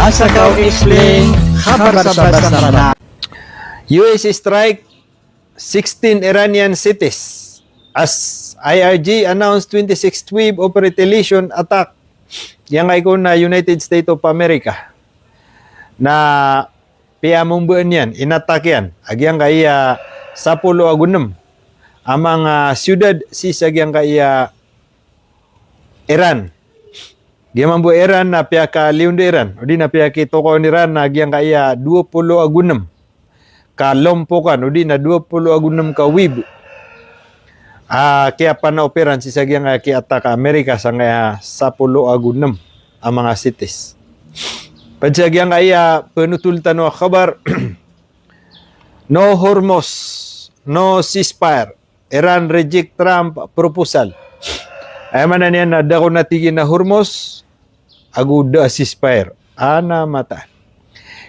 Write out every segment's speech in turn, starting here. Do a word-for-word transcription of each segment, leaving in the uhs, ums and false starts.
Asakaw Explain, khabar sa basa Rna. U S strike sixteen Iranian cities as I R G announced twenty-sixth wave of retaliation attack. Giyangkai ko na United States of America na piyamomba niyan, inattack iyan a giyangkai a sapolo ago nem a manga siyudad sii sa giyangkai a Iran. Giya mambo a Iran na piyakaliyondo iran, odi na piyakitokawan iran na giyangkai a dowa polo ago nem ka lompokan, odi na dowa polo ago nem ka wave a kiyapanaop iran sii sa giyangkai a kiyattack a Amerika sangkai a sapolo ago nem a manga cities. Pd sa giyangkai a pnotol tano a khabar, no Hormuz, no ceasefire. Iran reject Trump proposal. Aya maana niyan na da ko na tig iyan a Hormuz, ago da a ceasefire. Ana mata.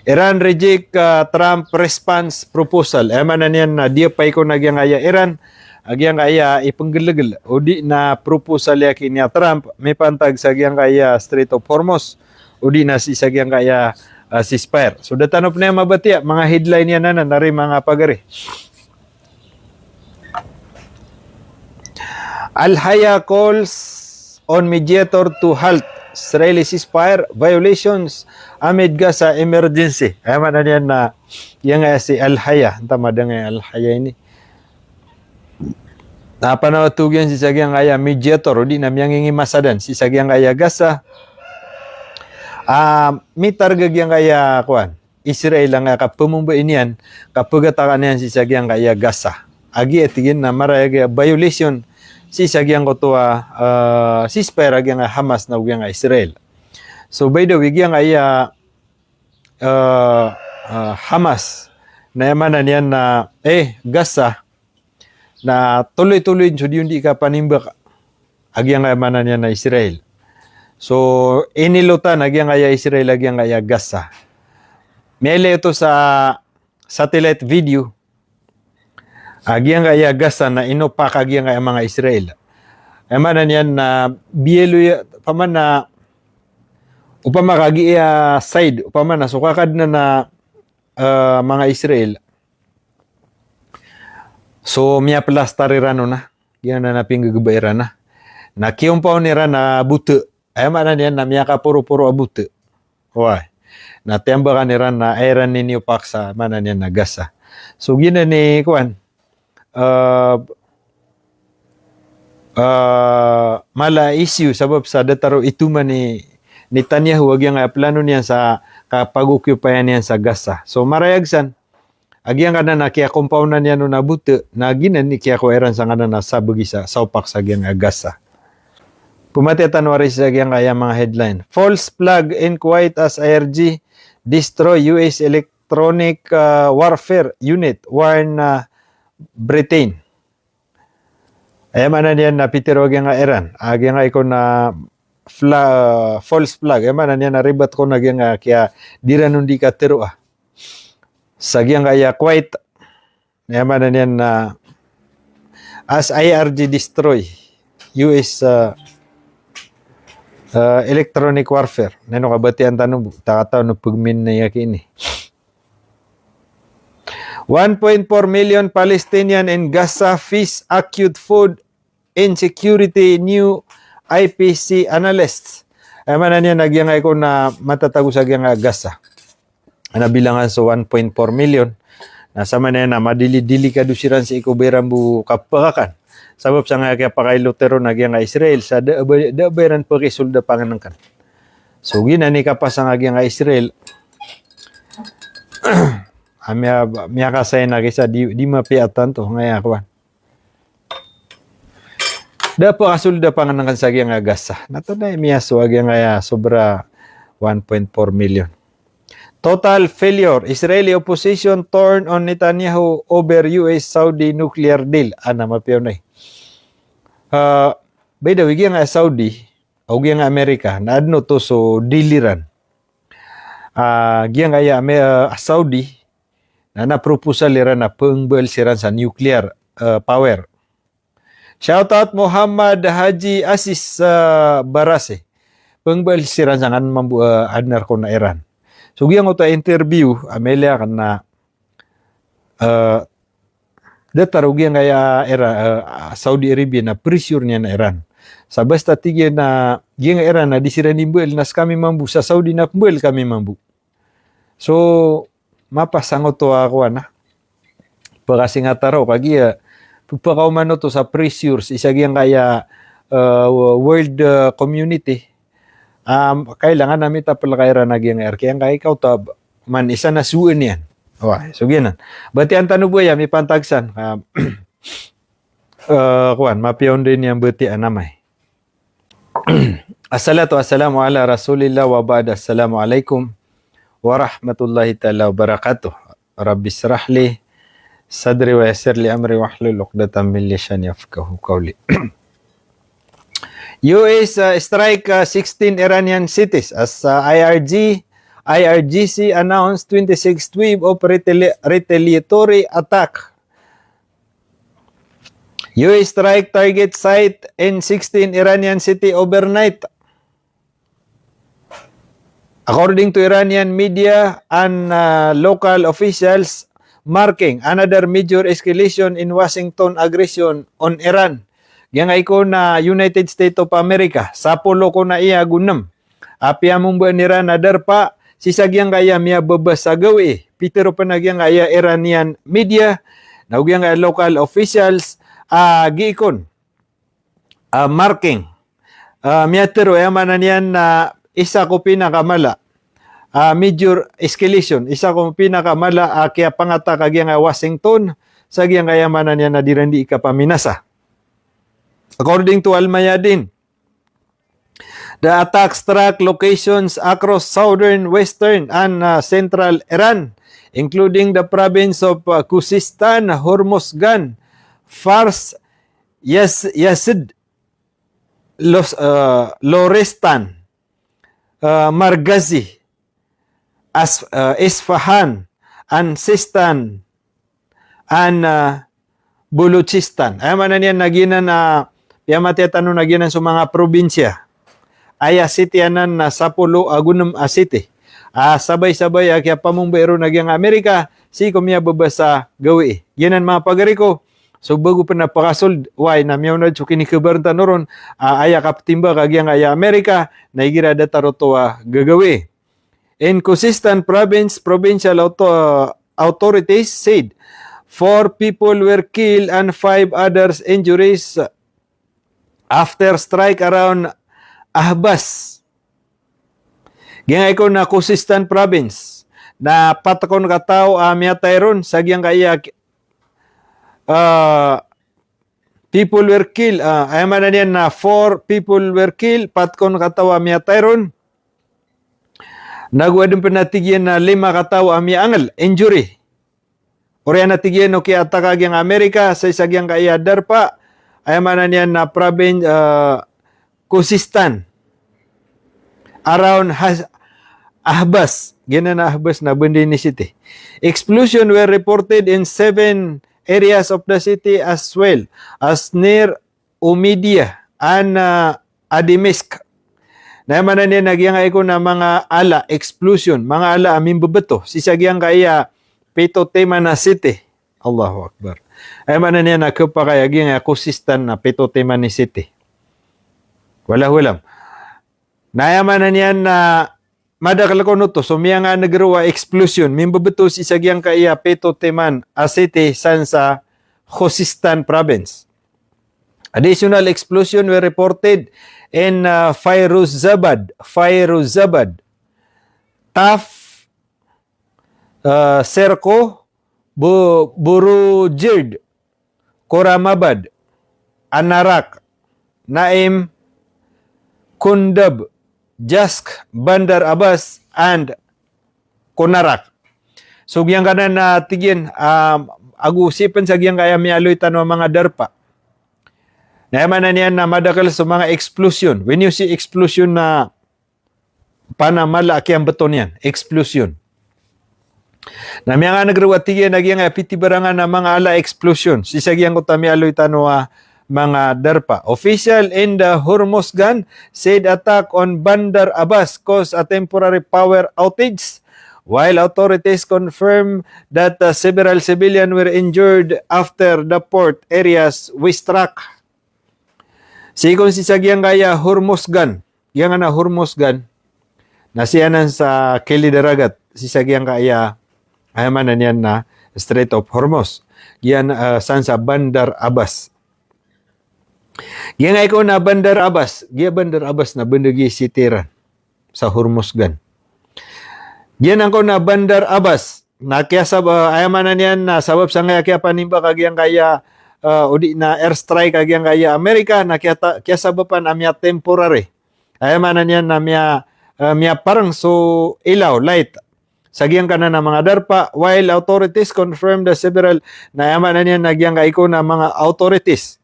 Iran reject, ah, Trump response proposal. Aya maana niyan na di a pay ko na giyangkai a Iran a giyangkai a ipngglgl odi na proposal iyan a Trump mipantag sa giyangkai a Strait of Hormuz odi na sii sa giyangkai a, ah, ceasefire. So da tano pn aya mabatiya, manga headline iyan anan, ari manga pagari. Al-Haya calls on mediator to halt Israeli ceasefire violations amid Gaza emergency. Aya maana niyan na giyangkai a si Al-Haya, antaa madangay a Al-Haya ini. Na panawato giyan sii sa giyangkai a mediator, odi na miyangingimasa dn sii sa giyangkai a Gaza. Ah, mitarga giyangkai a kowan Israel angkai a kapmomba iyan, kapgatakan iyan sii sa giyangkai a Gaza. A giya tig iyan na marayag a violation sii sa giyangkoto a, ah, ceasefire a giyangkai a Hamas na giyangkai a Israel. So by the way, giyangkai a, ah, ah, Hamas na aya maana niyan na, eh, Gaza, na toloy-toloy so di on di kapanimbaka a giyangkai a maana niyan na Israel. So inilotan a giyangkai a Israel a giyangkai a Gaza. Miyailay oto sa satellite video a giyangkai a Gaza na inopak a giyangkai a manga Israel. Aya maana niyan na biyaloy, opama na, opama ka giya side, opama na so kakadnan a, eh, manga Israel. So miyaplastar iran on a, giyanan a pingggba iran a, na kiyompaw iran a bota. Aya maana niyan na miyakaporoporo a bota. Oway. Na tiyambakan iran na aya iran iniyopak sa maana niyan na Gaza. So giyanan i kowan, eh, eh, mala a issue sabap sa da taro itoman i Netanyahu a giyangkai a plano niyan sa kapag-occupy-an iyan sa Gaza. So marayag san a giyangkanan a kiyakompawnan iyan on a bota, na giyanan i kiyakowa iran sangkanan a sabagi sa, sa opak sa giyangkai a Gaza. Pmatiya tano ari sa giyangkai a manga headline. False flag in Kuwait as I R G destroy U S electronic, ah, warfare unit, warn, ah, Britain. Aya maana niyan na pitharo a giyangkai a Iran a giyangkai ko na fla-, false flag. Aya maana niyan na ribat ko na giyangkai a kiya di iran on di katharo a sa giyangkai a Kuwait. Aya maana niyan na as I R G destroy U S, ah, ah, electronic warfare. Na ino kabatiya tano bo, ta kataw o pgmin na iyaki ini. One point four million Palestinian in Gaza face acute food insecurity, new I P C analysts. Aya maana niyan na giyangkai ko na matatago sa giyangkai a Gaza. Ana bilangan so one point four million. Na samanan iyan na madili-, delikado siran sii ko ba iran bo kapakakan. Sabap sangkai a kiyapakailotero na giyangkai a Israel sa da ba, da ba iran pakisold a pangnngkn. So giyanan i kapasang a giyangkai a Israel a miya-, miyakasay na kisa di, di mapiya tanto angkaya kowan. Da pakasold a pangnngkn sa giyangkai a Gaza. Na tanda i miyasowa a giyangkai a sobra one point four million. Total failure. Israeli opposition torn on Netanyahu over U S Saudi nuclear deal. Ana mapiya on ay. Ah, by the way, giyangkai a Saudi, o giyangkai a Amerika, na adn oto so deal iran. Ah, giyangkai a Ame-, ah, Saudi, na, na proposal iran na pmbal siran sa nuclear, eh, power. Shout out Muhammad Haji Asis, eh, Barase. Pmbal siran sa ngan mambo, eh, adnar ko na Iran. So giyangkoto a interview a miyaliyo akn na, eh, datar o giyangkaya Ira-, eh, Saudi Arabia na pressure niyan a Iran. Sa basta tig iyan a giyangkaya Iran na di siran di mbaal na skami mambo, sa Saudi na mbaal kami mambo. So, mapasang oto a kowan a pkasingatar o kagiya pphakaoma oto sa pressure sii sa giyangkaya, eh, world, eh, community. Am, kailangan a mitapal ka Iran a giyangkaya rk, giyangkaya ikaw ta man isa na suwaan iyan. Wa, so giyanan. Batiya tano bo aya mipantag san, ah, eh, kowan, mapiya on dn iyan batiya a namay. Assalatu wassalamu ala Rasulillah wa ba'd. Assalamu alaikum warahmatullahi ta'ala wabarakatuh. Rabbi shrah li sadri wa yassir li amri wahlul uqdatan min lisani yafqahu qawli. U S, uh, strike, uh, sixteen Iranian cities as, uh, I R G, I R G C announced twenty-sixth wave of retali-, retaliatory attack. U S strike target site in sixteen Iranian city overnight, according to Iranian media and, uh, local officials, marking another major escalation in Washington aggression on Iran. Giyangkai kon a United States of America, sapolo kon a aya ago nem a piyamomba iran a darpa sii sa giyangkaya miyababasa a gawii. Pitharo pn a giyangkaya Iranian media, na o giyangkaya local officials, a giikon, a marking, a miyatharo, aya maana niyan na isa ko pinakamala a major escalation, isa ko pinakamala a kiyapangatak a giyangkaya Washington sa giyangkaya maana niyan na di ran di ikapaminasa. According to Al Mayadin, the attack struck locations across southern, western, and, uh, central Iran, including the province of, uh, Khuzestan, Hormozgan, Fars, Yaz-, Yazd, Los-, uh, Lorestan, uh, Markazi, As-, uh, Isfahan, and Sistan, and, uh, Baluchistan. Aya maana niyan na giyanan a, piyamatiya tano na giyanan so manga probinsya. Aya city anan na sapolo ago nem a city a sabay-sabay a kiyapamombai ron a giyangkai Amerika sii ko miyababasa a gawii. Giyanan manga pagari ko, so bago pn a pakasold, wai na miyaonad so kinikhabaran tano ron, a, aya kaptimbak a giyangkaya Amerika na igira datar oto a gagawii. In Khuzestan province, provincial auto-, authorities said four people were killed and five others injuries after strike around Ahvaz. Giyangkai kon a Khuzestan province, na pat kon kataw a miyatay ron sa giyangkaya, ah, people were killed, ah, aya maana niyan na four people were killed, pat kon kataw a miyatay ron. Nago adn pn a tig iyan a lima kataw a miyaangl, injury. Oriyan a tig iyan o kiyaataka giyangkai Amerika sa isa giyangkaya darpa, aya maana niyan na provin-, ah, Khuzestan, around Has-, Ahvaz. Giyanan a Ahvaz na bandini city. Explosion were reported in seven areas of the city as well as near Umidiyah and, ah, Adimisk. Na aya maana niyan na giyangkai kon a manga ala, explosion, manga ala a mimbebeto sii sa giyangkaya pito timan a city. Allahu Akbar. Aya maana niyan na khapakay a giyangkaya Khuzestan na pito timan i city. Wallahu alam. Na aya maana niyan na madakl kon oto so miyanganeg roo a explosion, mimbebeto sii sa giyangkaya pito timan a city san sa Khuzestan province. Additional explosion were reported in, uh, Fairuzabad, Fairuzabad, Taf, uh, Serko, Bu-, Burujird, Koramabad, Anarak, Naim, Kundab, Jask, Bandar Abbas, and Konarak. So giyangkanan a tig iyan, um, ago sii pn sa giyangkaya miyaaloy tano a manga darpa. Na aya maana niyan na madakl so manga explosion. When you see explosion na panamala a kiyambeto niyan, explosion. Na miyanganeg roo a tig iyan a giyangkaya pitibarangan a manga ala explosion sii sa giyangkoto a miyaaloy tano a manga darpa. Official in the Hormozgan said attack on Bandar Abbas caused a temporary power outage while authorities confirm that, uh, several civilian were injured after the port areas was struck. Sii kon sii sa giyangkaya Hormozgan, giyangkanan a Hormozgan, na sii anan sa kilid a ragat, sii sa giyangkaya, aya maana niyan na Strait of Hormuz. Giyan, eh, san sa Bandar Abbas. Giyangkai kon a Bandar Abbas, giya Bandar Abbas na bandar giya sii Tehran sa Hormozgan. Giyanan kon a Bandar Abbas, na kiyasab-, eh, aya maana niyan na sabap sangkaya kiyapanimbak a giyangkaya, eh, odi na airstrike a giyangkaya Amerika, na kiyata-, kiyasabapan a miya-temporary. Aya maana niyan na miya, eh, miyapareng so ilaw, light, sa giyangkanan a manga darpa, while authorities confirmed the several, na aya maana niyan na giyangkai kon a manga authorities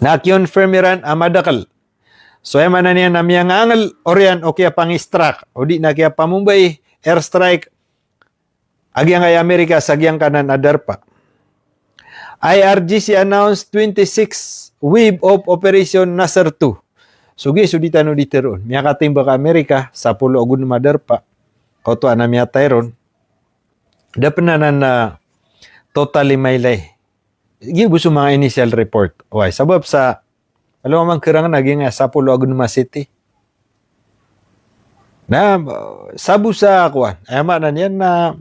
na ki-confirm iran a madakel. So aya maana niyan na miyangangel oriyan o kiyapangi-strike, odi na kiyapamombai, airstrike, a giyangkai Amerika sa giyangkanan a darpa. I R G C announced twenty-sixth wave of Operation Nasr two. So giya so di tano di teroon. Miyakatimbak a Amerika, sapolo ago nem a darpa. Koto a na miyatay ron. Da pen anan na totally mailay. Giya bo so manga initial report. Oway, sabap sa, alo nga mangkerang na giyangkai a sapolo ago nem a city. Na, eh, sabo sa kowan. Aya maana niyan na,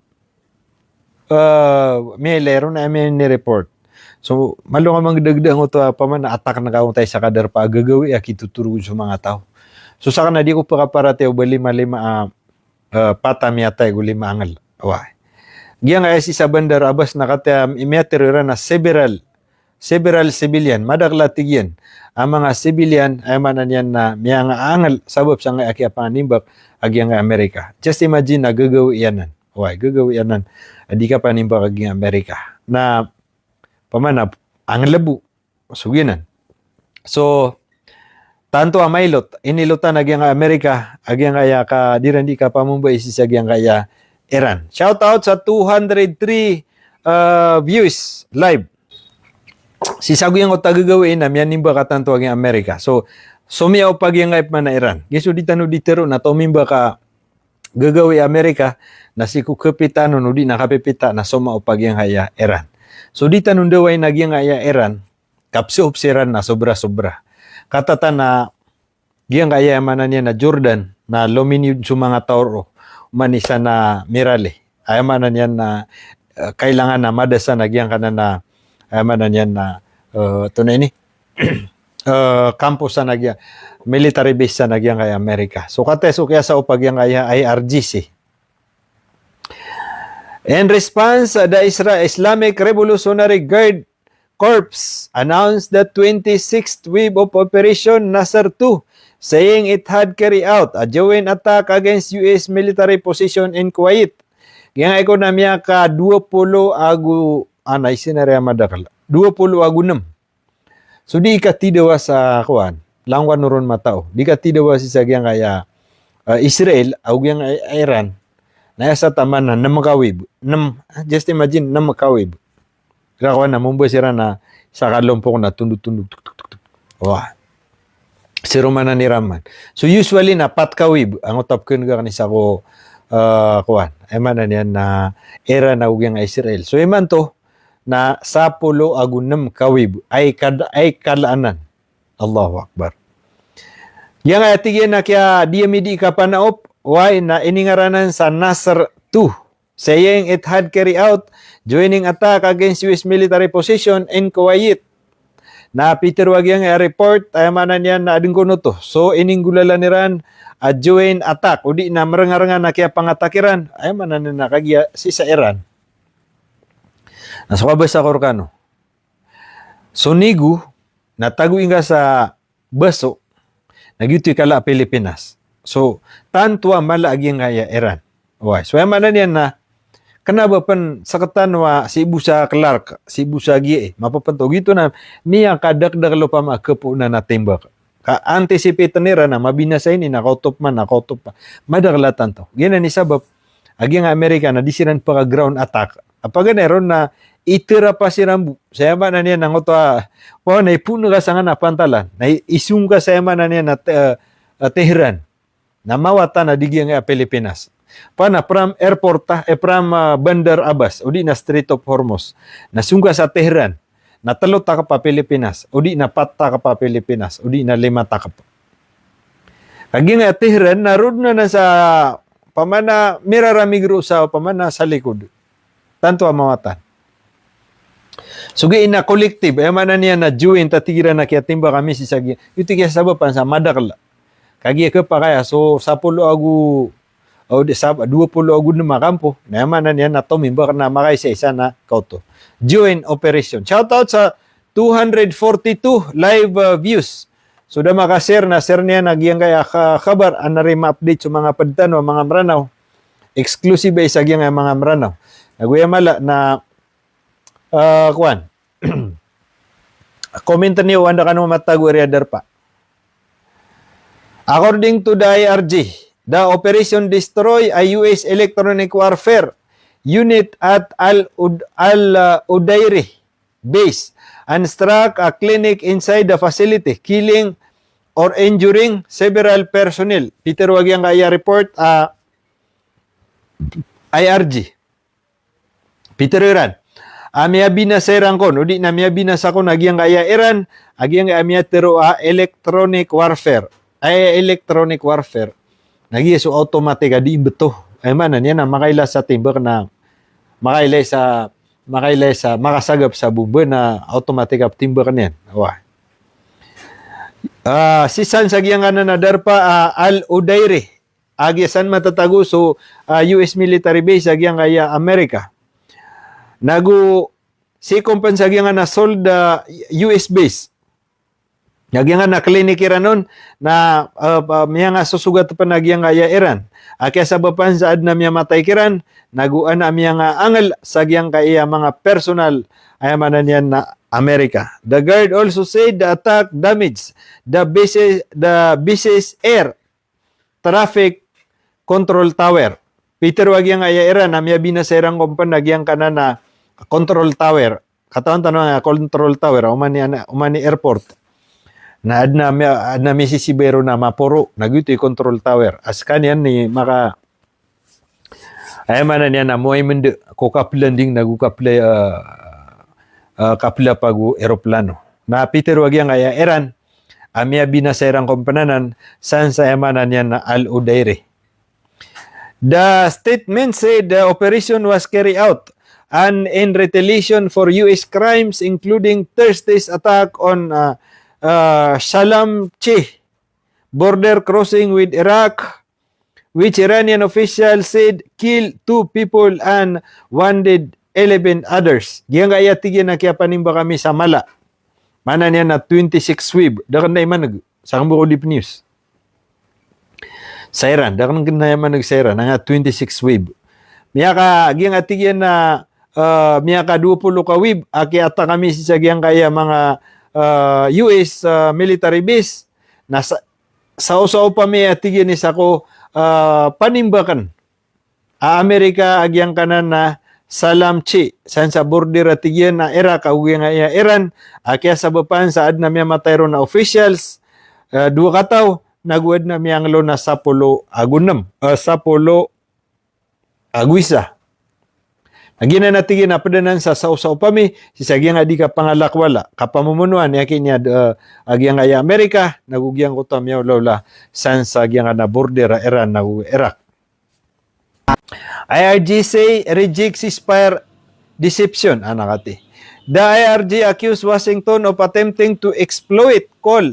eh, miyailay ron a miya-report. So, malo nga mangedageda ngoto a paman a attack na kaonta isa ka darpa a gagawii a kitotoro so manga taw. So, sakn a di ko pekaparatiyaya o ba lima-lima a, eh, pat a miyatay ago lima angel. Oway. Giyangkai sii sa Bandar Abbas na kataya miyatero iran a several, several civilian, madakel a tig iyan a manga civilian, aya maana niyan na miyangangel sabap sangkaya kiyapanimbak a giyangkai Amerika. Just imagine na gagawii anan. Oway, gagawii anan a di kapanimbak a giyangkai Amerika. Na paman a angel bo. So giyanan. So, tanto a mailot, inilotan a giyangkai Amerika a giyangkaya ka, di ran di kapamombai sii sa giyangkaya Iran. Shout out sa two hundred three, uh, views live. Sii sa giyangkoto a gagawii na miyanimbak a tanto a giyangkai Amerika. So, somiyaop a giyangkai pman a Iran. Giya so di tano di teroon a tomimbak a gagawii a Amerika, na sii ko kapita on odi na kapipita na somaop a giyangkaya Iran. So di tano ndawain a giyangkaya Iran, kapsoop siran na sobra-sobra. Katatan a giyangkaya aya maana niyan na Jordan, na lominiyo so manga taw roo, oman i isa na mirali. Aya maana niyan na, eh, kailangan na mada san a giyangkanan a, aya maana niyan na, eh, tonaa ini, eh, kampo san a giya, military base san a giyangkai Amerika. So kataya so kiyasaop a giyangkaya I R G C. In response, the Isra-, Islamic Revolutionary Guard Corps announced the twenty-sixth wave of Operation Nasr two, saying it had carried out a joint attack against U S military position in Kuwait. Giyangkai kon a miyakadowa polo ago, ana, isinari a madakel. Dowa polo ago nem. So di katidawa sa kowan, langowan o ron matao. Di katidawa sii sa giyangkaya, eh, Israel, ago giyangkaya Iran. Na aya sa taman na nem ka wave. Nem, just imagine, nem ka wave. Ira kowan na momba siran na isa ka lompok na tondotondog, tuk, tuk, tuk, tuk. Wah. Sii ron man a niran man. So usually na pat ka wave, angoto a pekenegak ni sa ko, eh, kowan. Aya maana niyan na Iran ago giyangkaya Israel. So imanto, na sapolo ago nem ka wave, ay kad-, ay kala anan. Allahu Akbar. Giyangkaya tig iyan a kiya di ami di kapanaop, oway, na iningaranan sa Nasr two, saying it had carried out joining attack against U S military position in Kuwait. Na pitero a giyangkaya report, aya maana niyan na aden kon oto. So ininggolalan iran a joint attack, odi na merengarengan a kiyapangatak iran, aya maana niyan na kagiya sii sa Iran. Na so kabasa ko rekano, so nigo na tagoing ka sa baso, na giyoto i kala a Pilipinas. So tanto a mala a giyangkaya Iran. Oway, so aya maana niyan na kena ba pen seketan wa sii bo sa Clark, sii bo sa giya, eh, mapepento. Giyoto na miyakadakdakl opama a kapoon a timbak. Ka-anticipate iran a mabinasa ini, na kaotop man, na kaotop man. Madakel a tanto. Giyanan i sabap a giyangkai Amerika na di siran peka-ground attack a paganay ron na iterapa siran bo. Sa aya maana niyan na ngoto a, wa na ipoon ka sangkanan a pantalan. Na i-, isong ka sa aya maana niyan na Te-, eh, Tehran. na mawatan a di giyangkaya Pilipinas. Opama na from airport, ah, eh, from, ah, Bandar Abbas, o di na Strait of Hormuz. Na song ka sa Tehran, na telo takep a Pilipinas, o di na pat takep a Pilipinas, o di na lima takep. Kagiya nga Tehran, na roo dn anan sa, opama na miraramig roo sa, opama na sa likod. Tanto a mawatan. So giya na collective, aya maana niyan na joint a tig iran a kiyatimbak ami sii sa giya. Ito kiyasabapan sa madakel. Kagiya khapakay a so sapolo ago, o di sa, dowa polo ago nem a kampo. Na aya maana niyan na tomimbak na makaisa-isa na kaoto. Joint operation. Shout out sa two hundred forty-two live, uh, views. So da maka-share na share niyan a giyangkaya ka-, kabar a na ri ma-update so manga ped tano a manga Mranaw. Exclusive a isa giyangkaya manga Mranaw. Nago aya mala na, uh, kowan. Comment niyo, anda kano matago area darpa. According to the I R G, the operation destroy a U S electronic warfare unit at Al Ud-, Al, uh, Udairi base and struck a clinic inside the facility, killing or injuring several personnel. Pitharo a giyangkaya report a I R G. Pitharo iran a miyabinasa iran kon, o di na miyabinasa kon a giyangkaya Iran a giyangkaya miyatharo a electronic warfare. Ay, electronic warfare. Na giya so automatic a di imbeto. Aya maana niyan na makailay sa timbak na, makailay sa, makailay sa, makasagap sa bomba na automatic a timbak niyan. Wa. Ah, sii san sa giyangkanan a darpa, ah, Al Udairi. A giya san matatago so, ah, U S military base a giyangkaya Amerika. Nago sii kon pen sa giyangkanan a sold, ah, U S base. Na giyangkanan a clinic iran on na, ah, ah, miyangasosogat pen a giyangkaya Iran a kiyasabapan sa aden a miyamatay kiran, nago aden a miyangaangel sa giyangkaya manga personnel, aya maana niyan na Amerika. The guard also said the attack damaged the base's, the base's air traffic control tower. Pitharo a giyangkaya Iran a miyabinasa iran kon pen a giyangkanan a control tower. Katawan tano a control tower, oman i ana-, oman i airport. Na aden a mi-, aden a misisibay ron a maporo, na giyoto i control tower. A sekaniyan i maka-, aya maana niyan na moway mende ko kaplanding nago kapla, ah, ah, kaplapag o eroplano. Na pitharo a giyangkaya Iran a miyabinasa iran kon pen anan san sa aya maana niyan na Al Udairi. The statement said the operation was carried out and in retaliation for U S crimes, including Thursday's attack on, uh, uh, Salamcheh border crossing with Iraq, which Iranian officials said killed two people and wounded eleven others. Giyangkaya tig iyan a kiyapanimbaka ami sa mala. Maana niyan na twenty-six wave. Da ken da imaneg sa Kembo ko Dip News. Sa Iran, da ken da imaneg sa Iran, anga twenty-six wave. Miyaka, giyangkaya tig iyan na, ah, miyaka dowa polo ka wave a ki-attack ami sii sa giyangkaya manga, ah, U S, ah, military base. Na sa, sa osa opama a tig iyan i sako, ah, panimbaken a Amerika a giyangkanan a Salamcheh, san sa border a tig iyan a Iraq ago giyangkaya Iran, a kiyasabapan sa aden a miyamatay ron a officials, eh, dowa kataw, nago aden a miyanglo na sapolo ago nem, eh, sapolo ago isa. Na giyanan a tig iyan a ped anan sa saosaop ami sii sa giyangkaya di kapangalakwala, kapamomonoan, aya kiniya, eh, a giyangkaya Amerika, nago giyangkoto a miyaolaola san sa giyangkanan a border a Iran nago Iraq. I R G say reject ceasefire deception, ana kati. The I R G accused Washington of attempting to exploit call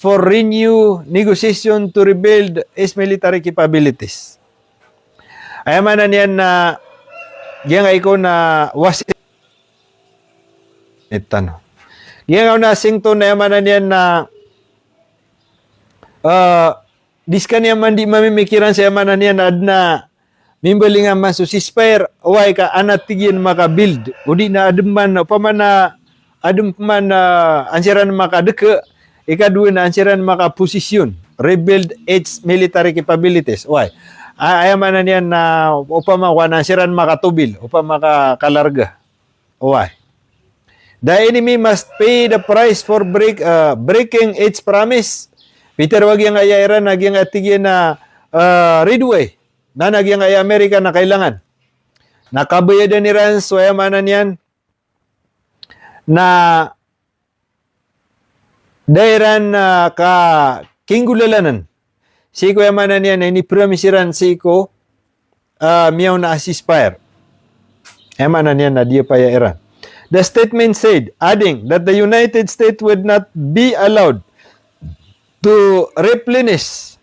for renew negotiation to rebuild its military capabilities. Aya maana niyan na giyangkai ko na Washington. Giyangkai ko na Washington, aya maana niyan na, eh, di sekaniyan man di mamimikiran sa aya maana niyan na aden a mimbalingan man so ceasefire, oway ka aden a tig iyan makabuild. O di na aden man, opama na aden man, ah, an siran makadeke, ikadowa na an siran makaposisyon, rebuild its military capabilities. Oway. A-, aya maana niyan na opama ko aden an siran makatobil, opama ka-, kalarga. Oway. The enemy must pay the price for break, uh, breaking its promise. Pitharo a giyangkaya Iran a giyangkai a tig iyan a, ah, ridoay. Na na giyangkaya Amerika na kailangan na kabayadan iran so aya maana niyan na da iran, ah, ka kinggolalanan sii ko aya maana niyan na inipromise iran sii ko, ah, miyaona a ceasefire. Aya maana niyan na diyapaya iran. The statement said, adding that the United States would not be allowed to replenish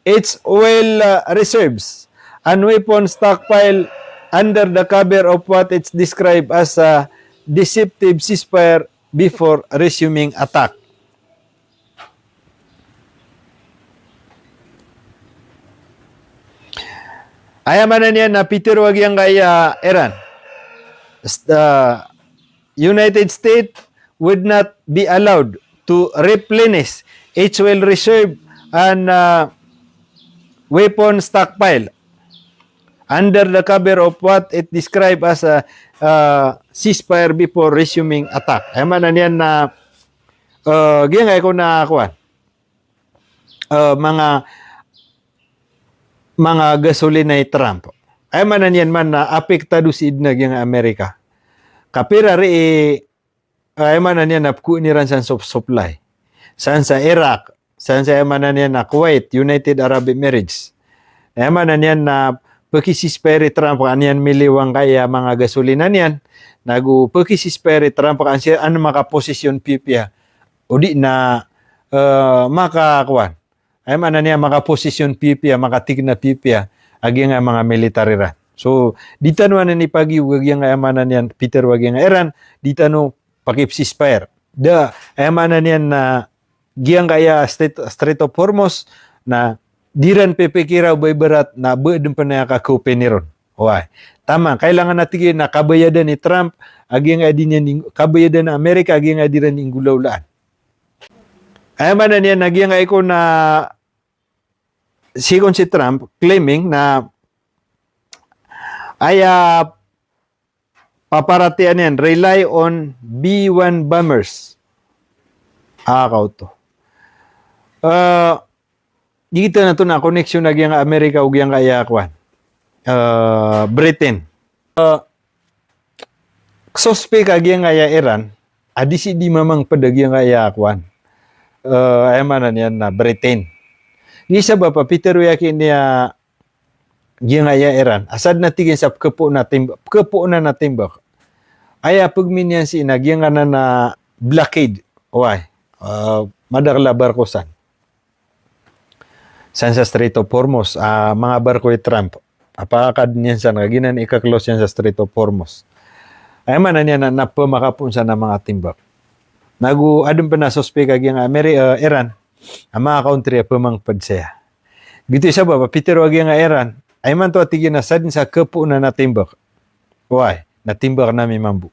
its oil, uh, reserves and weapon stockpile under the cover of what it's described as a deceptive ceasefire before resuming attack. Aya maana niyan na pitharo a giyangkaya Iran, st-, uh, United States would not be allowed to replenish its oil reserve and, uh, weapon stockpile under the cover of what it described as a, uh, ceasefire before resuming attack. Aya maana niyan na, uh, giyangkai ko na kowan, uh, manga, manga gasolina i Trump. Aya maana niyan man na apektado sii dn a giyangkai a Amerika. Ka pira ri i, ah, aya maana niyan na pkowaan iran san so supply. San sa Iraq, san sa aya maana niyan na Kuwait, United Arab Emirates. Aya maana niyan na pki-ceasefire i Trump ka an iyan miliwang kaya manga gasolina niyan. Nago pki-ceasefire i Trump ka an siran makaposisyon piyapiya. O di na, eh, maka kowan. Aya maana niyan makaposisyon piyapiya, makatikna piyapiya a giyangkai a manga militar iran. So, di tano anan ipagiyog a giyangkai a aya maana niyan pitharo a giyangkai a Iran, di tano paki-ceasefire. Da, aya maana niyan na giyangkaya Strait, Strait of Hormuz, na di iran pipikira o ba ibarat na ba dn pn aya kakaopen iron. Oway. Taman, kailangan a tig iyan na kabayadan i Trump a giyangkai a di niyan ing-, kabayadan a Amerika a giyangkai a di iran inggolawlaan. Aya maana niyan na giyangkai ko na sii kon si Trump claiming na aya paparatiyayaan iyan rely on B one bombers. Ah, kaoto. Eh, di kita na to na connection a giyangkai a Amerika o giyangkai a kowan, eh, Britain. Eh, suspek a giyangkai a Iran a di sii di mamangpd a giyangkai a kowan. Eh, aya maana niyan na Britain. Di sabap a pitharo iyan ki niya giyangkai a Iran. Asad na tig iyan sa pkhapoon a timb-, pkhapoon a timbak. Aya pagmi niyan sii na giyangkanan a blockade. Oway. Eh, madakl a barko san. San sa Strait of Hormuz, ah, manga barko i Trump. Apakakad niyan san, ka giyanan i ka-close iyan sa Strait of Hormuz. Aya maana niyan na, na pmakapoon san a manga timbak. Nago adn pn a suspek a giyangkai a Ameri-, eh, Iran, a manga country a pmangpd saya. Giyoto i sabap a pitharo a giyangkai a Iran, aya imanto a tig iyan a sadn sa khapoon a timbak. Oway, na timbak ami mambo.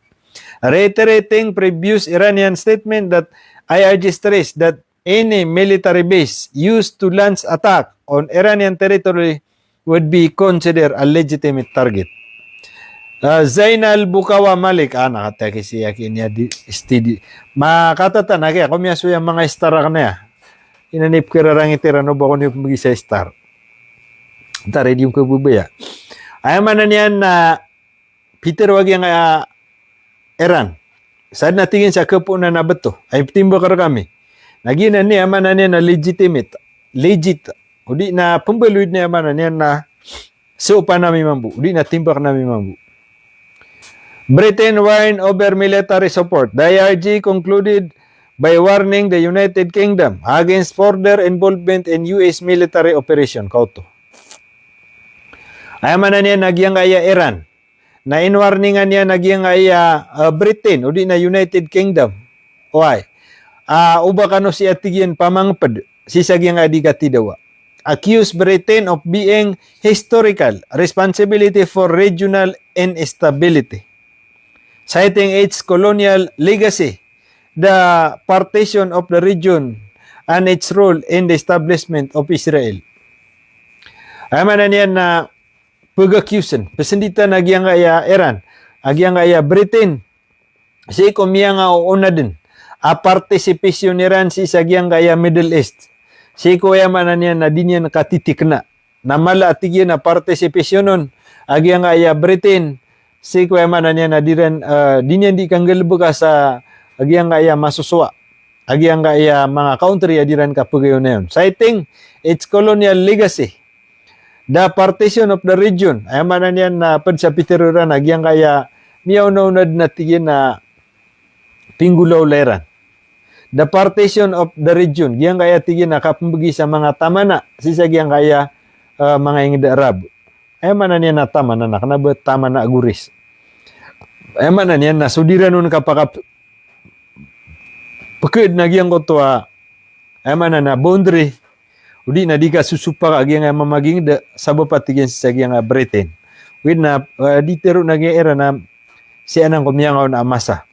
Reiterating previous Iranian statement that I R G stressed that any military base used to launch attack on Iranian territory would be considered a legitimate target. Ah, Zainal Bukawa Malik, ah, na katii aki si aki niyan di, steady. Makatatanan aki, ako miyasowa a manga star akn aya. Inanip ko rarangit iran o ba ako niyo pmbgi sa star. Tari di ko babaya. Aya maana niyan na pitharo a giyangkai a Iran. Sadn a tig iyan sa khapoon a bto. Ay, timbak rkami. Na giyanan i aya maana niyan na legitimate. Legit. O di na pmbaloy dn i aya maana niyan na sopan ami mambo. O di na timbak ami mambo. Britain warned over military support. The I R G concluded by warning the United Kingdom against further involvement in U S military operation. Kaoto. Aya maana niyan na giyangkai a Iran na inwarningan iyan a giyangkai a, ah, Britain, o di na United Kingdom. Oway. Ah, o ba kano sii a tig iyan pamangpd sii sa giyangkai a di katidawa. Accuse Britain of being historical responsibility for regional instability, citing its colonial legacy, the partition of the region, and its role in the establishment of Israel. Aya maana niyan na pag-accuse-an, psnditn a giyangkai a Iran, a giyangkai a Britain, sii ko miyangaoona dn a participation iran sii sa giyangkai a Middle East. Sii ko aya maana niyan na di niyan katitikna. na mala a tig iyan a participation on a giyangkaya Britain, sii ko aya maana niyan na di ran, ah, di niyan di kanggalebeka sa a giyangkaya masosowa a giyangkaya manga country a di ran kapegayonayon. Citing its colonial legacy, the partition of the region, aya maana niyan na ped sa pitero iran a giyangkaya miyaonaona den a tig iyan a pinggolawla iran. The partition of the region, giyangkaya tig iyan a kapembegi sa manga tamana sii sa giyangkaya, eh, manga inged a Arab. Aya maana niyan na tamana na kena ba tamana a goris. Aya maana niyan na so di ran on kapakap-, peked na giyangkoto a, aya maana na boundary, odi na di kasosopak a giyangkaya mamaginged, sabap a tig iyan sii sa giyangkaya Britain. Odi na, eh, di tero na giyangkaya iran na sii anan ko miyangaoona a masa.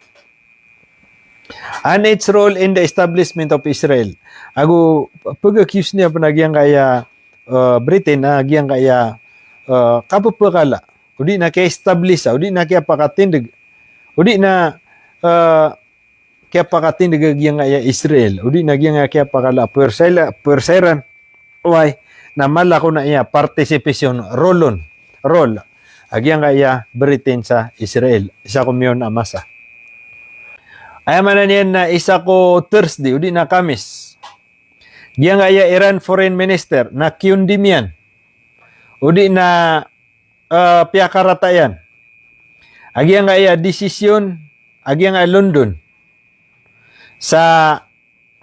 And its role in the establishment of Israel. Ago pag-accuse niyan pen a giyangkaya, eh, Britain a giyangkaya, eh, kapepekala, odi na kiya-establish, odi na kiyapakatindeg, odi na, eh, kiyapakatindeg a giyangkaya Israel, odi na giyangkaya kiyapakala a puwersa ila-, puwersa iran. Oway, na mala ko na iya participation, role on, role a giyangkaya Britain sa Israel sii sa ko miyaona a masa. Aya maana niyan na isa ko Thursday, odi na Kamis, giyangkaya Iran Foreign Minister na kiyondem iyan, odi na, eh, piyakarata iyan a giyangkaya decision a giyangkaya London sa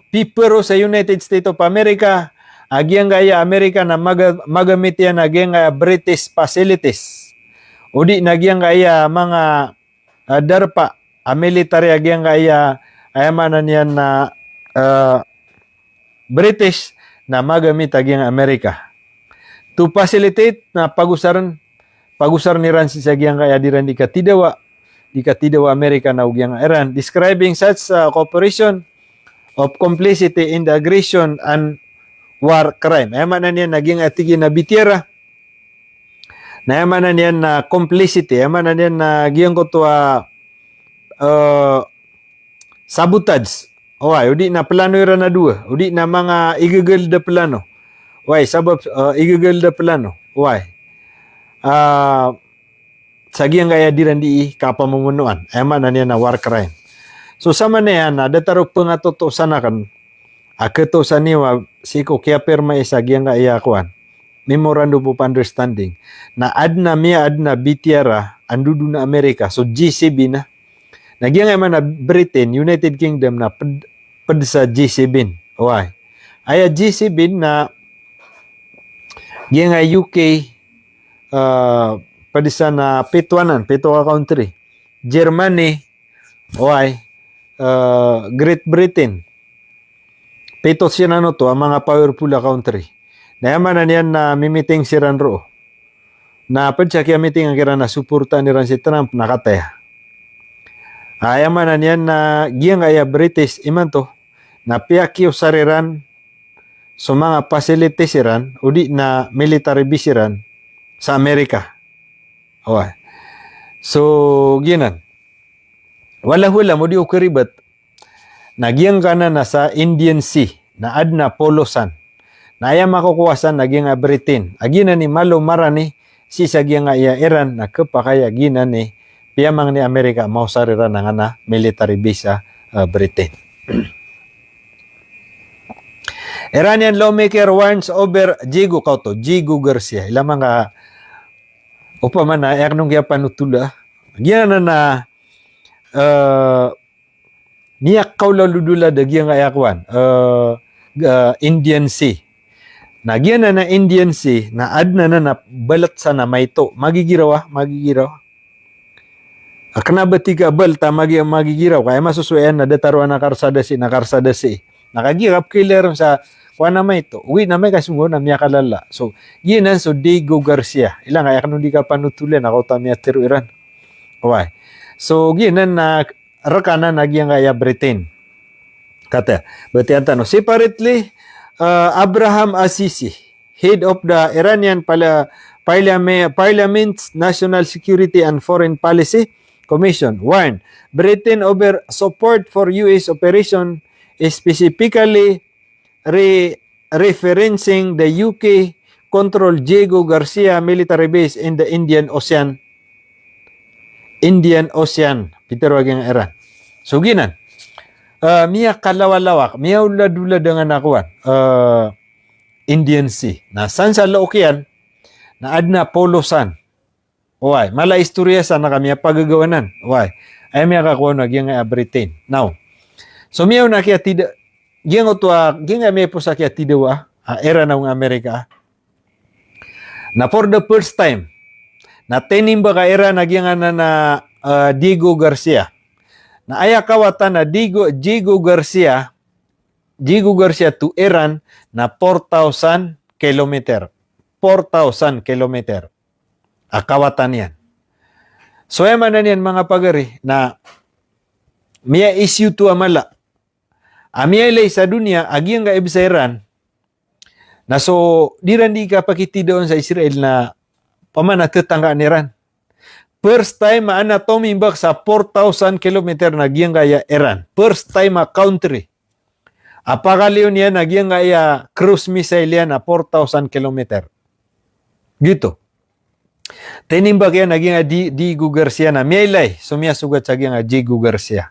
pipero sa United States of America a giyangkaya America na maga-, magamit iyan a giyangkaya British facilities, odi na giyangkaya manga, eh, darpa a military a giyangkaya, aya maana niyan na, eh, British na magamit a giyangkaya America to facilitate na pagosaren, pagosaren iran sii sa giyangkaya di ran di katidawa, di katidawa America na o giyangkaya Iran, describing such, uh, cooperation of complicity in the aggression and war crime. Aya maana niyan na giyangkaya tig iyan a bitiyara na aya maana niyan na complicity, aya maana niyan na giyangkoto a, eh, sabotage. Oway, odi na plano iran a dowa, odi na manga igegel da plano. Oway, sabap, eh, igegel da plano. Oway. Ah, sa giyangkaya di ran di kapamomonoan. Aya maana niyan na war crime. So, samanaya na datar o pengatotosan aken a ketosan iyo a sii ko kiyapirmai sa giyangkaya kowan, Memorandum of Understanding, na aden a miya-, aden a bitiyara a ndodon a America, so G seven a. Na giyangkaya maana Britain, United Kingdom na ped, ped sa G seven. Oway. Aya G seven na giyangkaya U K, eh, ped sa na pito anan, pito ka country. Germany, oway, eh, Great Britain. Pito siran oto a manga powerful a country. Na aya maana niyan na mimiting siran roo. Na ped sa kiyamiting kiran na suportaan iran si Trump na kataya. Aya maana niyan na giyangkaya British imanto na piyakiosar iran so manga facilities iran, odi na military base iran sa America. Oway. So, giyanan. Wallahu a'lam, o di o karibat. Na giyangkanan na sa Indian Sea, na aden a polosan. Na aya makokowa san na giyangkaya Britain. A giyanan i malo marani, sii sa giyangkaya Iran, na kepakay a giyanan i piyamangni America, maosar iran angkanan a military base a, eh, Britain. Iranian lawmaker warns over Diego, kaoto, Diego Garcia. Ilay man ka, opama na, aya kano kiyapanotola. Giyanan na, eh, miyakaolaola a giyangkaya kowan, eh, eh, Indian Sea. Na giyanan a Indian Sea, na aden anan a balet san a maito. Magigiraw a, magigiraw. A kena ba tig a balet a magi-, magigiraw, ka aya masosowa iyan na datar o anan a karsada sii, na karsada sii. Na kagiya kapekilay ron sa kowan a maito, oway, na amay ka sogo na miyakalala. So, giyanan so Diego Garcia. Ilay ka aya kano di kapanotola na kaoto a miyatero iran. Oway. So, giyanan na rekanan a giyangkaya Britain. Kata, batiya tano. Separately, uh, Abraham Azizi, head of the Iranian Parlia-, Parliame-, Parliament's National Security and Foreign Policy Commission, warned Britain over support for U S operation, specifically re-, referencing the U K control Diego Garcia military base in the Indian Ocean. Indian Ocean, pitharo a giyangkai a Iran. So giyanan, ah, miyakalawalawak, miyaoladolad angkanan a kowan, ah, Indian Sea. Na san sa look iyan, na adn a polosan. Oway, mala istoriya san a ka miyapagagaw anan. Oway, aya miyakakowa on a giyangkai a Britain. Now, so miyaona a kiyatida, giyangkoto a, giyangkai a miyaipos a kiyatidawa a, a Iran ago Amerika. Na for the first time, na tinimbak a Iran a giyanganan a, ah, Diego Garcia. Na aya kawatan a Diego, Diego Garcia, Diego Garcia to Iran na four thousand kilometer. Four thousand kilometer a kawatan iyan. So aya maana niyan, manga pagari, na miya-issue oto a mala a miyailay sa doniya a giyangkai a bsa Iran na so di iran di kapakitidawa on sa Israel na pman a tetangga iran. First time a adn a tomimbak sa four thousand kilometer na giyangkai a Iran. First time a country a pakaliyo niyan a giyangkai a cruise missile iyan a four thousand kilometer. Giyoto. Tinimbak iyan a giyangkai a Di-, Diego Garcia na miyailay so miyasogat sa giyangkai a Diego Garcia.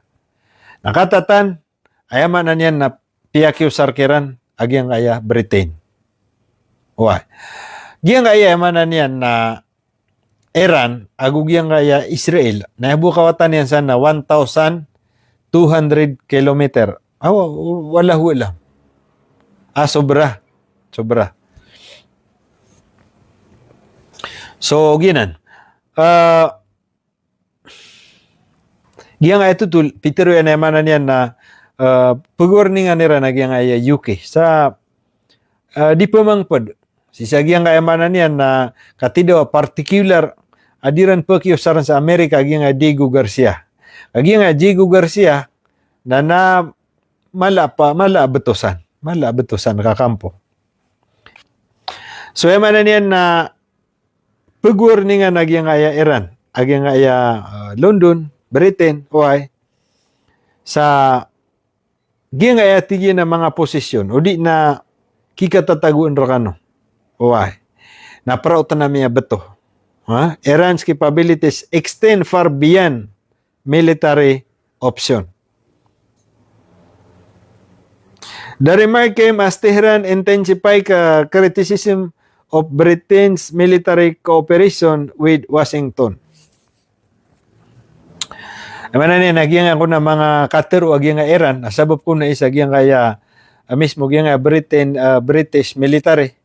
Na katatan, aya maana niyan na piyakiosar kiran a giyangkai a Britain. Oway. Giyangkai a, aya maana niyan na Iran ago giyangkai a Israel, na aya bo a kawatan iyan san na one thousand two hundred kilometer. Ah, wa-, wallahu a'lam. Ah, sobra. Sobra. So, giyanan. Ah, giyangkai a totol, pitharo iyan a aya maana niyan na, ah, pag-warningan iran a giyangkai a U K. Sa, ah, di pmangpd. Sii sa giyangkai a aya maana niyan na katidawa particular a di iran pkiosarn sa Amerika a giyangkai a Diego Garcia. Ka giyangkai a Diego Garcia, na, na mala pa, mala a btosan. Mala a btosan ka kampo. So, aya maana niyan na pag-warningan a giyangkai a Iran, a giyangkai a, ah, London, Britain, oway. Sa giyangkai a tig iyan a manga posisyon, odi na kikatatagoan rkano. Oway. Na praot na miyabto. Ha? Iran's capabilities extend far beyond military option. The remark came as Tehran intensify ka criticism of Britain's military cooperation with Washington. Aya maana niyan na giyangkai kon a manga katharo a giyangkai a Iran, a sabap kon a isa giyangkai a, ah, mismo giyangkai a Britain, ah, British military,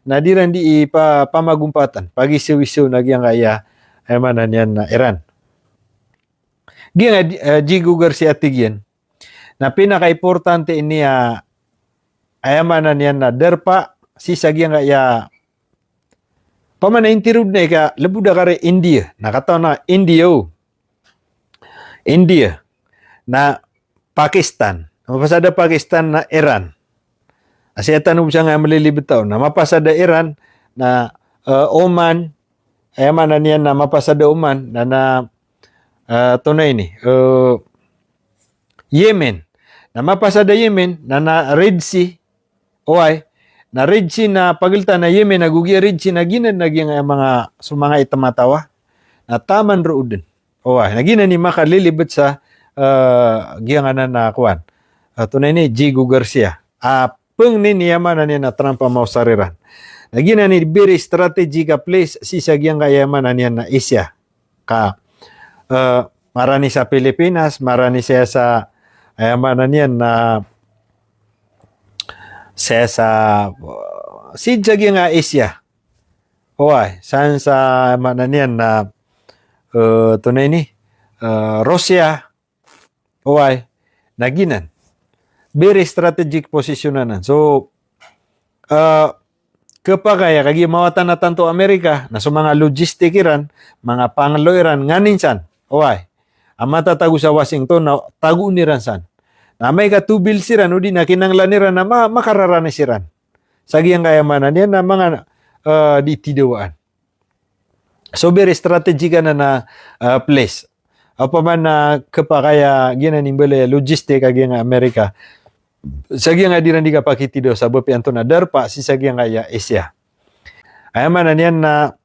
na di iran di ipa-, pamagompatan, pagisowiso na giyangkai a, aya maana niyan na Iran. Giyangkai a, eh, Diego Garcia tig iyan na pinakaimportante ini a, aya maana niyan na darpa sii sa giyangkai a, pman a intirood na ika lbod a kari India, na katawan a India, o. India, na Pakistan. Mapasad a Pakistan na Iran. A sii tano bo sangkai a mlilibet on. Na mapasad a Iran na, eh, Oman, aya maana niyan na mapasad a Oman, na, na, eh, tonaa ini, eh, Yemen. Na mapasad a Yemen, na, na Red Sea, oway. Na Red Sea na pagltan a Yemen ago giya Red Sea na giyanan a giyangkai a manga, so manga itmatawa. Na taman roo dn. Oway, na giyanan i makalilibet sa, eh, giyanganan a kowan. Eh, tonaa ini, Diego Garcia. A pangnin i, aya maana niyan na Trump a maosar iran. Na giyanan i very strategic a place sii sa giyangkai a, aya maana niyan na Asia. Ka, eh, marani sa Pilipinas, marani saya sa, aya maana niyan na, saya sa, eh, sii sa giyangkai a Asia. Oway, san sa, aya maana niyan na, eh, tonaa ini, eh, Russia, oway, na giyanan. Very strategic position anan. So, eh, khapakay a kagiya mawatan a tanto Amerika, na so manga logistic iran, manga panglo iran, nganin san. Oway. A matatago sa Washington, na tagoon iran san. Na amay ka tobil siran, odi na kinanglan iran, na ma-, makararani siran. Sa giyangkai a, aya maana niyan na manga, eh, di tidawaan. So, very strategic anan a, ah, place. Opama na khapakay a giyanan i mbala a logistic a giyangkai a Amerika. Sa giyangkai a di iran di kapakitidawa sabap iyan oto na darpa sii sa giyangkai a Asia. Aya maana niyan na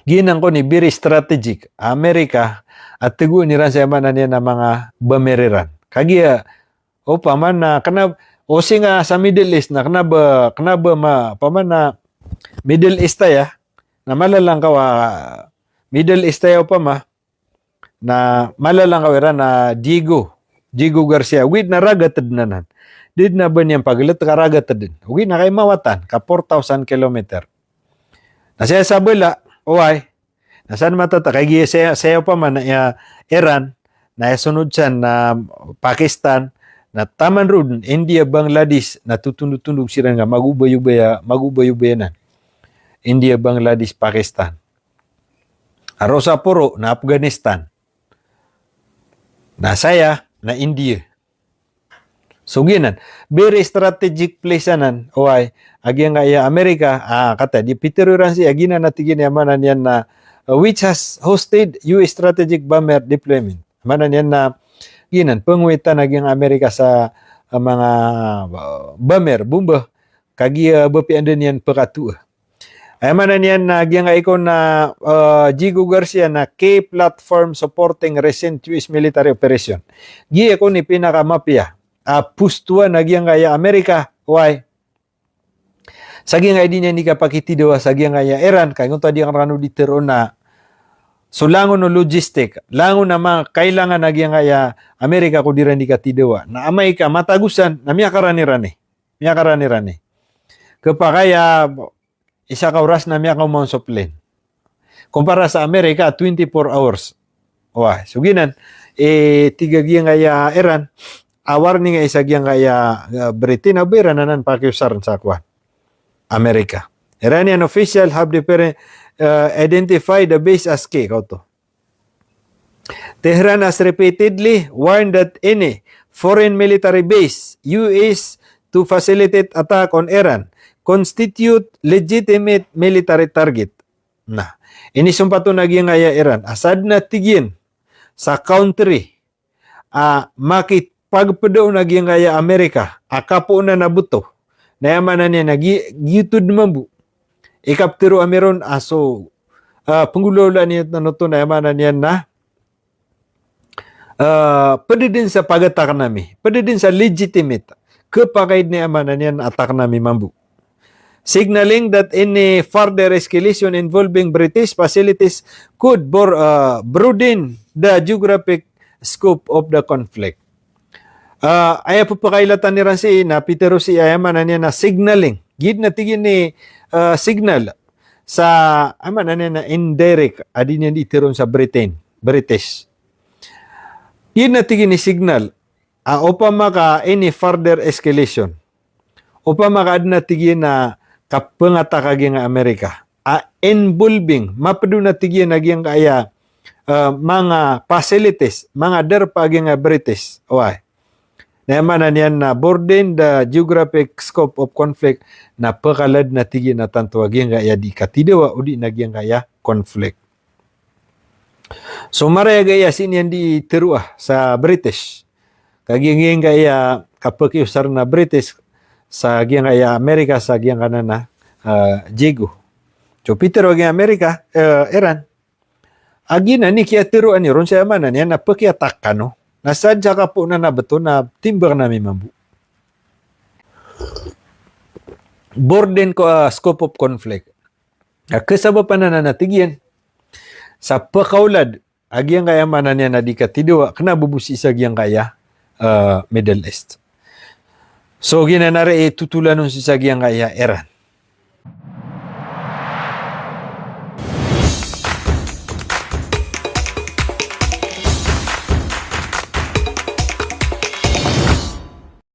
giyanan kon i very strategic a Amerika a tegoon iran sa aya maana niyan na manga bomber iran. Kagiya opama na kena o singa sa Middle East na kena ba, kena ba ma, opama na Middle East aya, na malalang ka a Middle East aya opama, na malalang ka iran na Diego, Diego Garcia, ogaid na ragat den anan. Di den a ba niyan pagelet ka ragat den. Ogaid na kaimawatan ka four thousand kilometer. Na saya sa bala, oway. Na san matata, kagiya saya, saya opama na aya Iran, na aya sonod san na Pakistan, na taman roo den, India, Bangladesh, na totondotondog siran ka magobayobaya, magobayobaya anan. India, Bangladesh, Pakistan. Roo sa poro na Afghanistan. Na saya na India. So giyanan, very strategic place anan, oway, a giyangkaya Amerika, ah, kata di pitero iran sii a giyanan a tig iyan a aya maana niyan na, uh, which has hosted U S strategic bomber deployment. Maana niyan na giyanan, pengowitan a giyangkaya Amerika sa, uh, manga, uh, bomber, bomba, kagiya, uh, ba piya den iyan pekatoa. Aya maana niyan na giyangkai kon na, eh, Diego Garcia na key platform supporting recent U S military operation. Giya kon i pinakamapiya a postoan a giyangkaya Amerika, oway. Sa giyangkai di niyan di kapakitidawa sa giyangkaya Iran, ka ingoto a di aken rkano di teroon na so langon o logistic, langon a manga kailangan a giyangkaya Amerika ko di iran di katidawa. Na amay ka matagosan, na miyakarani-rani. Miyakarani-rani. Kepakay a isa ka oras na miyakaoma on so plane. Kumpara sa Amerika, twenty-four hours. Oway, so giyanan, eh, tig a giyangkaya Iran, a warning a isa giyangkaya, eh, Britain, a ba iran anan pakiosaren sa kowan, Amerika. Iranian official have different, eh, identified the base as key, kaoto. Tehran has repeatedly warned that any foreign military base used to facilitate attack on Iran constitute legitimate military target. Na, inisompat on a giyangkaya Iran a sadn a tig iyan sa country a makipagpeda on a giyangkaya Amerika a kapoon anan a beto. Na aya maana niyan na gi-, giyoto den mambo i kaptero ami ron a so, ah, penggolawlaan iyan oto na aya maana niyan na, ah, ped den sa pagatakn ami, ped den sa legitimate. Kepakay den a aya maana niyan na atakn ami mambo. Signaling that any further escalation involving British facilities could bor-, ah, broaden the geographic scope of the conflict. Ah, aya pepakailatan iran sii na pitero sii aya maana niyan na signaling. Giyanan a tig iyan i, ah, signal sa, aya maana niyan na indirect a di niyan di teroon sa Britain, British. Giyanan a tig iyan i signal a opama ka any further escalation, opama ka aden a tig iyan a kapengatak a giyangkai Amerika a involving, maped on a tig iyan a giyangkaya, eh, manga facilities, manga darpa a giyangkaya British. Oway. Na aya maana niyan na broaden the geographic scope of conflict, na pekaladen a tig iyan a tanto a giyangkaya di katidawa o di na giyangkaya conflict. So marayag aya sii niyan di teroa sa British. Kagiya giyangkaya kapekiosar na British sa giyangkaya Amerika sa giyangkanan a, eh, Diego. So pitero a giyangkaya Amerika, eh, Iran. A giyanan i kiyateroa niyo ron sa aya maana niyan na pekiyatak kano. Na sadn sa kapoon anan a beto na timbang ami mambo. Broaden ko, ah, scope of conflict. A kesabapan anan a tig iyan sa pekaolad a giyangkaya maana niyan na di katidawa, kena bo bo sii sa giyangkaya, eh, Middle East. So giyanan a ri i totolan on sii sa giyangkaya Iran.